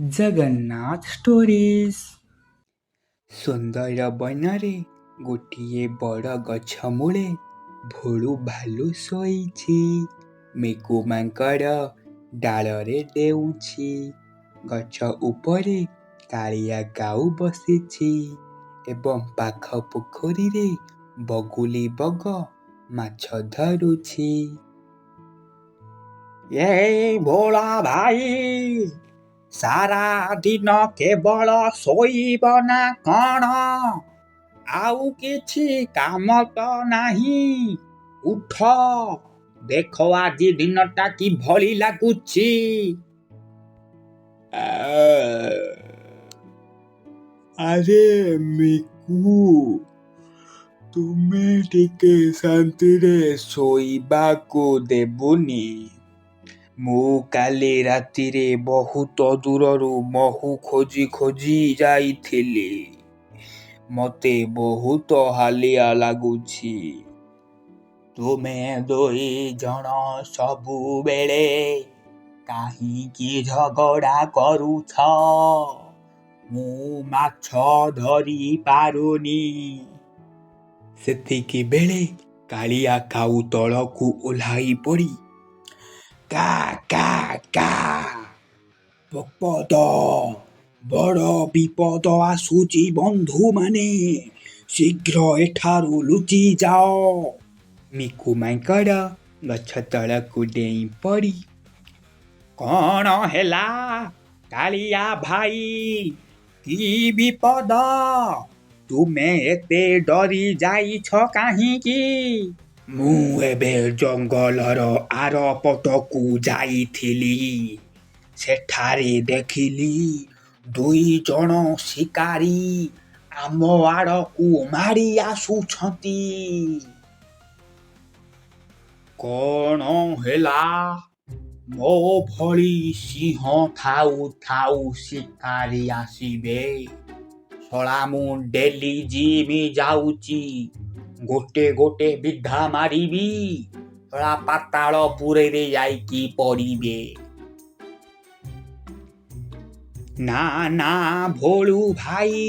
Jagannath storeys. ସୁନ୍ଦର ବନରେ ଗୋଟିଏ ବଡ଼ ଗଛ ମୂଳେ ଭୋଳୁ ଭାଲୁ ଶୋଇଛି। ମିକୁ ମାଙ୍କଡ଼ ଡାଳରେ ଡେଉଁଛି। ଗଛ ଉପରେ କାଳିଆ କାଉ ବସିଛି ଏବଂ ପାଖ ପୋଖରୀରେ ବଗୁଲି ବଗ ମାଛ ଧରୁଛି। ଏ ଭୋଳା ଭାଇ, ସାରା ଦିନ କେବଳ ଶୋଇବ ନା କଣ? ଆଉ କିଛି କାମ ତ ନାହିଁ। ଉଠ, ଦେଖ ଆଜି ଦିନଟା କିଭଳି ଲାଗୁଛି। ଆରେ ମିକୁ, ତୁମେ ଟିକେ ଶାନ୍ତିରେ ଶୋଇବାକୁ ଦେବୁନି? ମୁଁ କାଲି ରାତିରେ ବହୁତ ଦୂରରୁ ମହୁ ଖୋଜି ଖୋଜି ଯାଇଥିଲି। ମତେ ବହୁତ ହାଲିଆ ଲାଗୁଛି। ତୁମେ ଦୁଇ ଜଣ ସବୁବେଳେ କାହିଁକି ଝଗଡ଼ା କରୁଛ? ମୁଁ ମାଛ ଧରି ପାରୁନି। ସେତିକି ବେଳେ କାଳିଆ କାଉ ତଳକୁ ଓହ୍ଲାଇ ପଡ଼ି କା କା କା, ବିପଦ, ବଡ଼ ବିପଦ ଆସୁଛି ବନ୍ଧୁମାନେ, ଶୀଘ୍ର ଏଠାରୁ ଲୁଚି ଯାଅ। ମିକୁ ମାଙ୍କଡ଼ ଗଛ ତଳକୁ ଡେଇଁ ପଡ଼ି କଣ ହେଲା କାଳିଆ ଭାଇ, କି ବିପଦ? ତୁମେ ଏତେ ଡରି ଯାଇଛ କାହିଁକି? ମୁଁ ଏବେ ଜଙ୍ଗଲର ଆର ପଟକୁ ଯାଇଥିଲି। ସେଠାରେ ଦେଖିଲି ଦୁଇ ଜଣ ଶିକାରୀ ଆମ ଆଡ଼କୁ ମାଡ଼ି ଆସୁଛନ୍ତି। କଣ ହେଲା? ମୋ ଭଳି ସିଂହ ଥାଉ ଥାଉ ଶିକାରୀ ଆସିବେ? ଶଳା, ମୁଁ ଡେଲି ଜିମ୍ ଯାଉଛି, ଗୋଟେ ଗୋଟେ ବିଧା ମାରିବି, ଶଳା ପାତାଳପୁରରେ ଯାଇକି ପଡ଼ିବେ। ନା ନା ଭୋଳୁ ଭାଇ,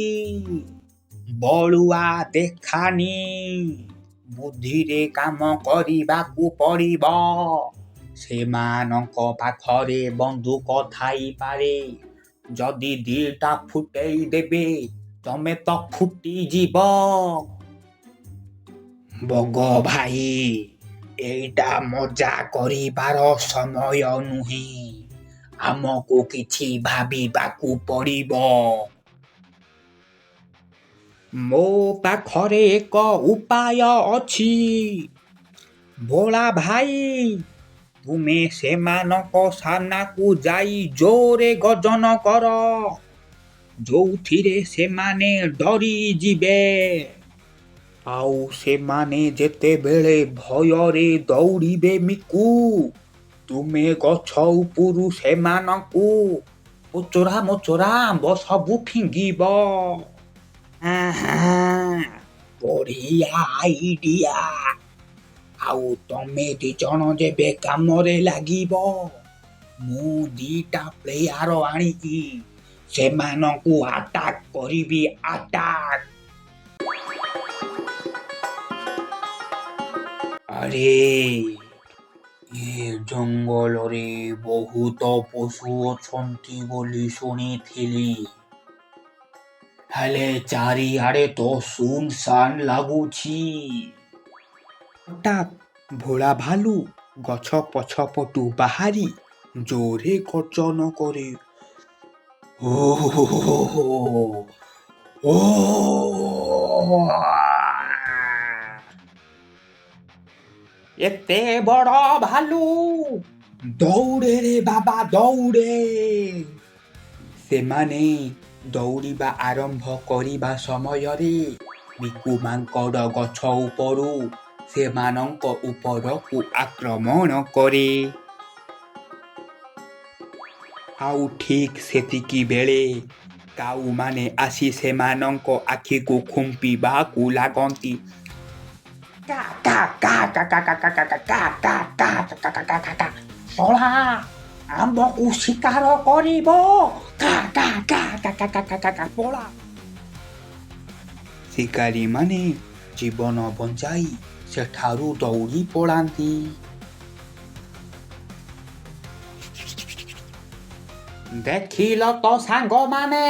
ବଳୁଆ ଦେଖାନି, ବୁଦ୍ଧିରେ କାମ କରିବାକୁ ପଡ଼ିବ। ସେମାନଙ୍କ ପାଖରେ ବନ୍ଧୁକ ଥାଇପାରେ। ଯଦି ଦିଟା ଫୁଟେଇ ଦେବେ, ତମେ ତ ଫୁଟିଯିବ। ବଗ ଭାଇ, ଏଇଟା ମଜା କରିବାର ସମୟ ନୁହେଁ। ଆମକୁ କିଛି ଭାବିବାକୁ ପଡ଼ିବ। ମୋ ପାଖରେ ଏକ ଉପାୟ ଅଛି। ଭୋଳା ଭାଇ, ତୁମେ ସେମାନଙ୍କ ସାମ୍ନାକୁ ଯାଇ ଜୋରରେ ଗର୍ଜନ କର, ଯୋଉଥିରେ ସେମାନେ ଡରିଯିବେ। ଆଉ ସେମାନେ ଯେତେବେଳେ ଭୟରେ ଦୌଡ଼ିବେ, ମିକୁ, ତୁମେ ଗଛ ଉପରୁ ସେମାନଙ୍କୁ ପଚରା ମଚରା ଆମ୍ବ ସବୁ ଫିଙ୍ଗିବ। ବଢ଼ିଆ ଆଇଡିଆ। ଆଉ ତମେ ଦି ଜଣ ଯେବେ କାମରେ ଲାଗିବ, ମୁଁ ଦିଟା ପ୍ଲେୟାର ଆଣିକି ସେମାନଙ୍କୁ ଆଟାକ୍ କରିବି, ଆଟାକ୍। ଆରେ, ଏ ଜଙ୍ଗଲରେ ବହୁତ ପଶୁ ଅଛନ୍ତି ବୋଲି ଶୁଣିଥିଲି, ହେଲେ ଚାରିଆଡ଼େ ତ ଶୂନଶାନ ଲାଗୁଛି। ହଠାତ୍ ଭୋଳା ଭାଲୁ ଗଛ ପଛପଟୁ ବାହାରି ଜୋରେ ଗର୍ଜନ କରେ, ଓ ଓ। ଏତେ ବଡ଼ ଭାଲୁ, ଦୌଡ଼େ ରେ ବାବା ଦୌଡ଼େ। ସେମାନେ ଦୌଡ଼ିବା ଆରମ୍ଭ କରିବା ସମୟରେ ମିକୁ ମାଙ୍କଡ଼ ଗଛ ଉପରୁ ସେମାନଙ୍କ ଉପରକୁ ଆକ୍ରମଣ କରେ। ଆଉ ଠିକ୍ ସେତିକି ବେଳେ କାଉମାନେ ଆସି ସେମାନଙ୍କ ଆଖିକୁ ଖୁମ୍ପିବାକୁ ଲାଗନ୍ତି। କା କା କା କା କା କା କା କା କା କା କା କା କା କା କା କା, ଶଳା, ଆମ୍ଭକୁ ଶିକାର କରିବ। କା କା କା କା କା କା କା କା କା, ପଳା। ଶିକାରୀମାନେ ଜୀବନ ବଞ୍ଚାଇ ସେଠାରୁ ଦୌଡ଼ି ପଳାନ୍ତି। ଦେଖିଲ ତ ସାଙ୍ଗମାନେ,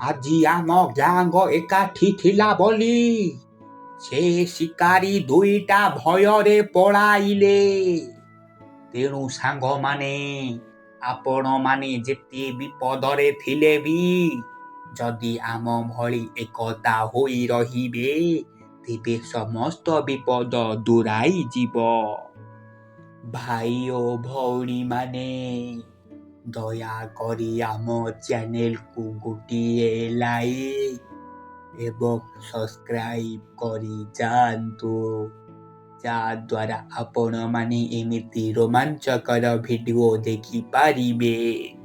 ଆଜି ଆମ ଗ୍ୟାଙ୍ଗ ଏକାଠି ଥିଲା ବୋଲି ସେ ଶିକାରୀ ଦୁଇଟା ଭୟରେ ପଳାଇଲେ। ତେଣୁ ସାଙ୍ଗମାନେ, ଆପଣମାନେ ଯେତେ ବିପଦରେ ଥିଲେ ବି ଯଦି ଆମ ଭଳି ଏକତା ହୋଇ ରହିବେ, ତେବେ ସମସ୍ତ ବିପଦ ଦୂରାଇ ଯିବ। ଭାଇ ଓ ଭଉଣୀମାନେ, ଦୟାକରି ଆମ ଚ୍ୟାନେଲକୁ ଗୋଟିଏ ଲାଇକ୍ ଏବଂ ସବସ୍କ୍ରାଇବ୍ କରି ଯାଆନ୍ତୁ, ଯାହାଦ୍ୱାରା ଆପଣମାନେ ଏମିତି ରୋମାଞ୍ଚକର ଭିଡ଼ିଓ ଦେଖିପାରିବେ।